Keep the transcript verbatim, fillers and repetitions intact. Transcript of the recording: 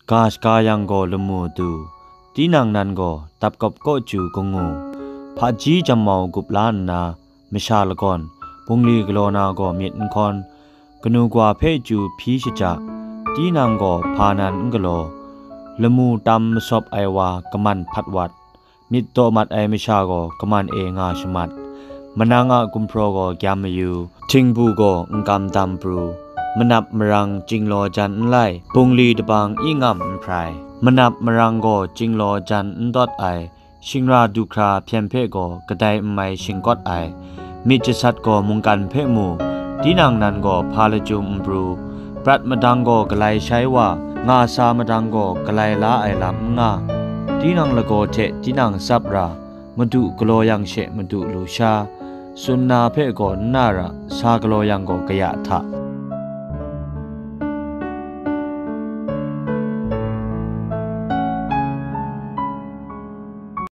ga shaga yang gaw lamu du, tinang nan gaw dapkap kaw ju kangu, hpaji jamau gup la nna, masha lagawn, bungli galaw na gaw myit n hkawn, kanu gwa hpe chyu hpyi shaja, tinang gaw hpa nan n galaw, lamu tam masawp ai wa kaman hpat wat, myit daw mat ai masha gaw kaman e nga shamat, manang a gumhpraw gaw gyam mayu, htingbu gaw n kam dam pru, manap marang chyinglaw jan n lai, bungli dabang i ngam n hprai, manap marang gaw chyinglaw jan n dawt ai, shingra du hkra hpyen hpe gaw kadai n mai shingkawt ai, myit jasat gaw mungkan hpe mu, tinang nan gaw hpa lachyum n pru, prat madang gaw galai shai wa, nga sa madang gaw galai la ai lam n nga, tinang lagaw hte tinang tsap ra, madu galaw yang she madu lu sha, tsun na hpe gaw n na ra, sa galaw yang gaw kaya hta,